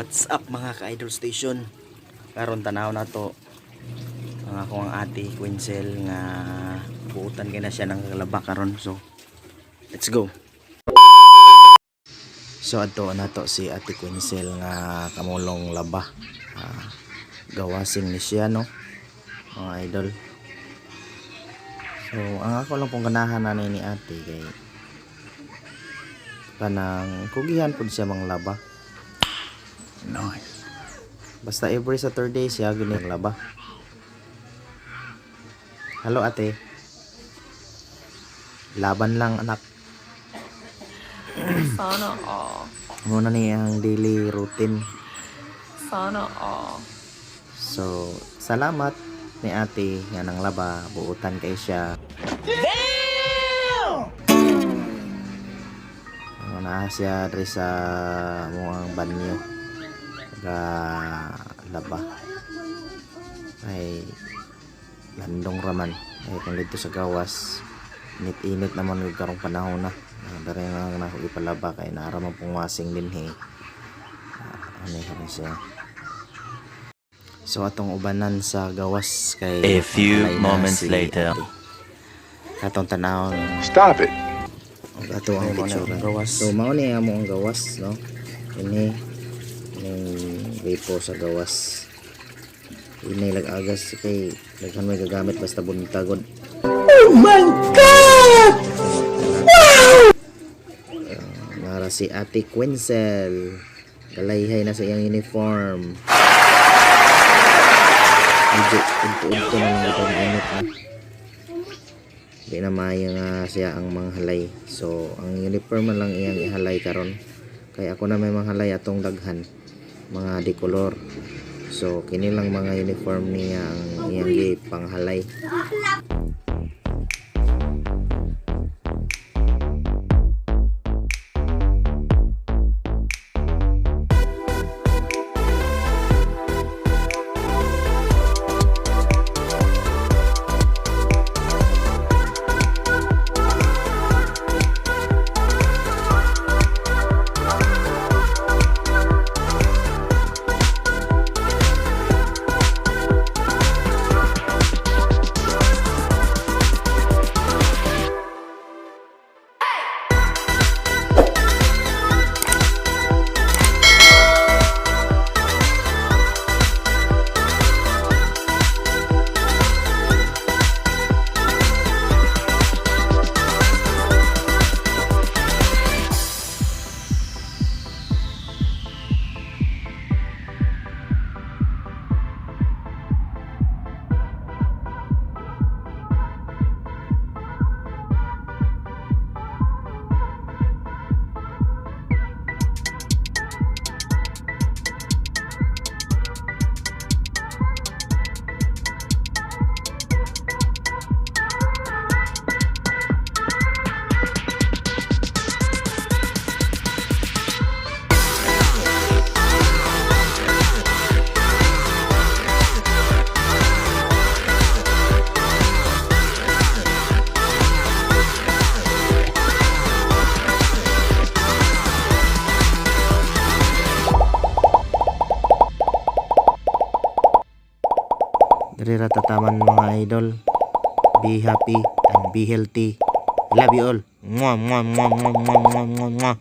What's up, mga ka-idol station? Karon tanaw na to ang akong ate Quincel nga buutan kay na siya ng kalaba karon. So let's go. So adto na to si Ate Quincel nga kamulong laba. Gawasin ni siya, no, mga idol. So ang ako lang pong ganahan na ni ate kay kanang kugihan pud siya manglaba. Nice. Basta every Saturday siya gini laba. Hello, ate. Laban lang, anak. Sana all. Muna ni ang daily routine. Sana all. So, salamat ni ate nga nang laba, buutan kay siya. Damn! Naa siya diri sa muang banyo. Ga laba. Ay landong raman. Ay kung dito sa gawas, init-init naman gyud karong panahon na. Diri nga na ako ipalaba kay naara man pong wasing dinhi. Ano karon siya. So atong ubanan sa gawas kay A few makalay na moments si later. ate. Atong tanawon Stop it. og ato ang picture gawas. So mao ni amo ang gawas, no. Ini ning repo sa gawas. Ini lag-agas kay daghan may gagamit basta buntagod. Oh my God! Wow! Nara si Ate Quincel. Galayhay na sa iyang uniform. Medyo udto-udto na lang itong init na. Di na maayo nga siya ang manghalay. So, ang uniform man lang iyang ihalay karon. Kay ako na may manghalay atong daghan mga dikolor. So, kini lang mga uniform niya ang iyang gipanghalay. Diri ra tataman, mga idol. Be happy and be healthy. I love you all. Mwah, mwah, mwah, mwah, mwah, mwah, mwah, mwah.